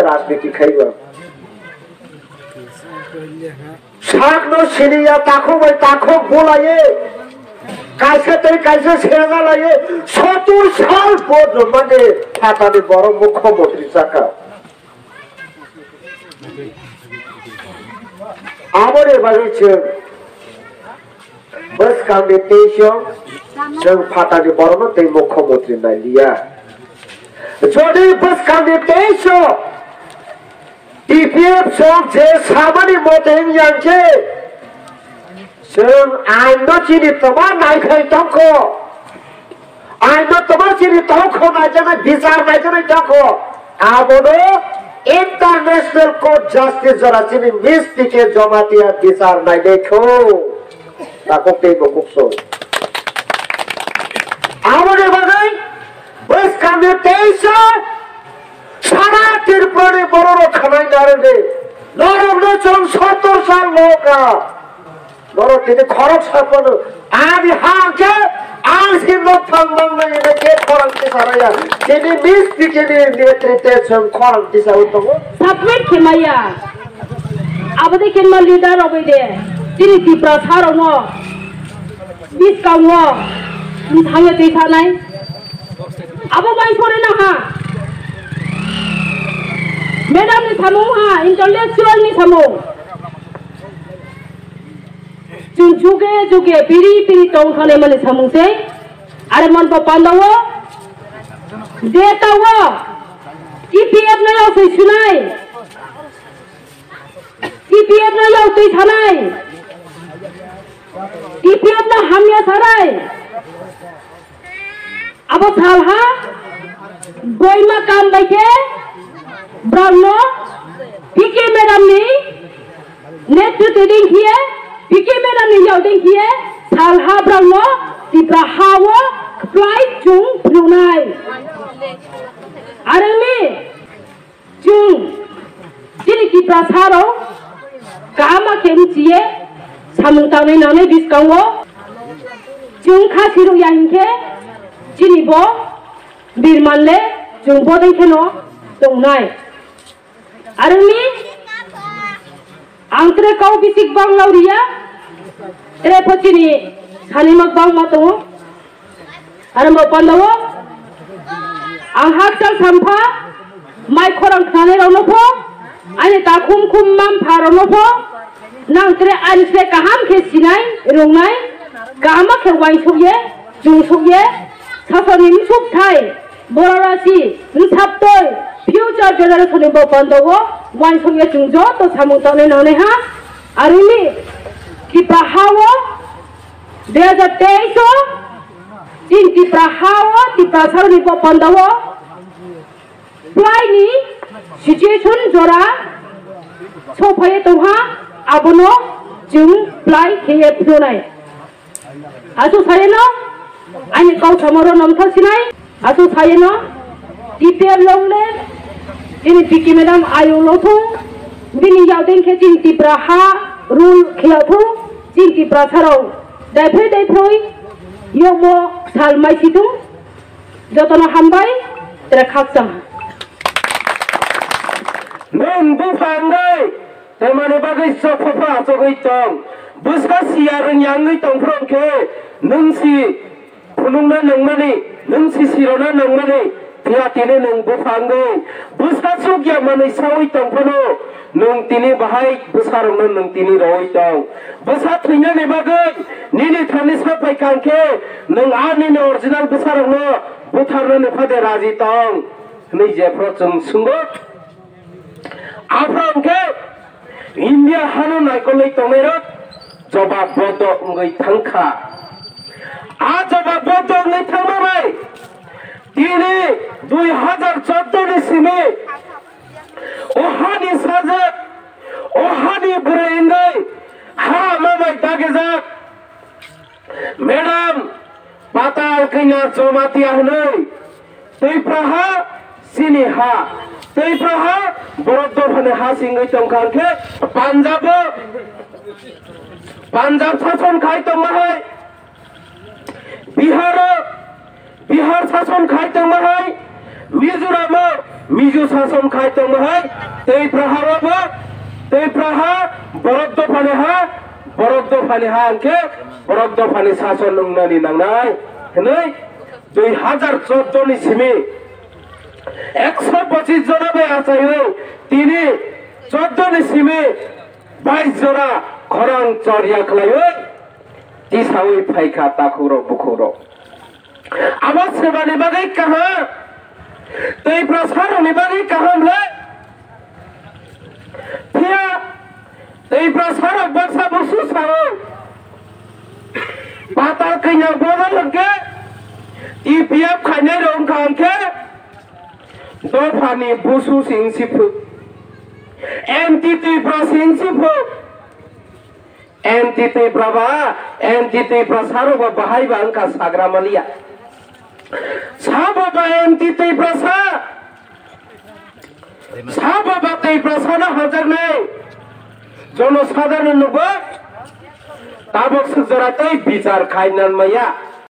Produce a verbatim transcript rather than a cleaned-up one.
rajniti khaiba. Sakno siniya takhuk bai takhuk bulaye. Kaisa tei kaisa serna laye. Sotur sal vote rwmani phatani borok mukhyamantri chakha. Aboni bagwi chwng bwskangni teisong chwng phatani borokno tei mukhyamantri nailiya. Jodi bwskangni teisong T P F song je samani mote wngya khe, chwng aino chini twma naikhai tongkho. Aino twma chini tongkho naijaknai, bichar naijaknai tongkho. Abono International Court Justice jora chini Miss P K Jamatia bichar nainai kho. Takhuk tei bukhuk song. Aboni bagwi bwskangni teisa sara Tripurani bororok khanai narwgwi norokno chwng sottor sal loka. Norok tini khorok saphano ani ha hwnkhe ang si nok thang mangnai hwnwi khe khorang tisaraya. Tini Miss P K ni netritwe chwng khorang tisawi tongo. Submit khe maya. Aboni khe ma leader rok bai de. Tini Tiprasa rokno biskango thangya twi sanai. Abo bai sore na ha. Madam ni samung ha, intellectual ni samung. Chwng juge juge piri piri tong thangnaimani samung se. Are man bo pandao. Je tao. T P F no yao soi sunai. T P F no yao twi sanai. T P F no hamya sanai. Abo salha boima kam bai khe borokno P K madam ni netritwi ding khiye, P K madam ni yao ding khiye salha borokno Tipra ha o khlai chwng phunuknai. Aroni Chwng chini Tiprasa rok kaham khe mchiye samung tangnai nangnai bwskango chwng kha siruk ya hinkhe chini bo birman le chwng bodai kheno tongnai. Aroni ang tere kau bisik bang lau riya, tere pho chini sanima bangma tongo. Aroni bo pandao ang hakchal sampha mai khorang khnanai rokno pho, ani takhum khum mampha rokno pho, nang tere ani se kaham khe sinai, rungnai, kaham khe uansuk ye, chwngsuk ye, sasoni msuk thai, bororasi, msaptoi, future generation ni bo pandao uansuk ye chwng joto samung tangnai nangnai ha, aroni Tipra ha o dui hajar teis o chini Tipra ha o Tiprasa rokni bo pandao phlai ni situation jora sophai tongha, abono chwng phlai kheye phunuknai. Aswk sayeno ani kau samoro nomthok sinai. Aswk sayeno T P F longle chini P K madam ayung lothung, bini yaudeng khe chini Tipra ha rule kheyakthung, chini Tiprasa rok daiphroi daiphroi yokmo sal mai situng. Jotono hambai, tere khakchang. Nwng buphang dai, tamani bagwi sok phopha achugwi tong. Bwskha siya rwngya wngwi tong phwrwng khe, nwng si phunukna nangmani, nwng si sirona nangmani, phiya tini nwng buphangwi bwskha chukya manwi sawi tong phano, nwng tini bahai bwsarokno nwng tini rowi tong. Bwsa thwinani bagwi nini thani sapai kang khe, nwng a nini original bwsarokno butharnani phade raji tong, hwnwi jephru chwng swngwi. Aphuru hwnkhe India hano naikolwi tongnairok jobab boddo wngwi thangkha. A jobab boddo wngwi thangma bai tini dui hajar chordo ni simi o hani sajak, o hani bwrwi wngwi ha ama bai dagijak. Madam, Patal Kanya Jamatia hwnwi Twipra ha, chini ha, Twipra ha, borok dophani ha singwi tongkha hwnkhe Punjab o, Punjab sason khai tongma hai, Bihar o, Bihar sason khai tongma hai, Mizoram o, Mizu sason khai tongma hai, tei praha robo, tei praha borok dophani ha, borok dophani ha hwnkhe borok dophani sason wngnani nangnai hwnwi dui hazar chordo ni simi ekso pochis jona bai achaiwi tini chordo ni simi bais jora khorang chorya khlaiwi tisawi phaikha takhukrok bukhukrok. Abo sebani bagwi kaham, Tiprasarokni bagwi kaham le. Phiya Tiprasarok baksa busu sao, patal kanya bodol hwnkhe, T P F khainai rok wngkha hwnkhe, dophani busu sing siphu, anti Tipra sing siphu. Anti Tipra ba, anti Tipra saro ba bahai ba wngkha sagra maliya. Sabo ba anti Tipra sa, sabo ba Tipra sana hajaknai. Jono sadharno nugo, tabok sujara tei bichar khainan maya.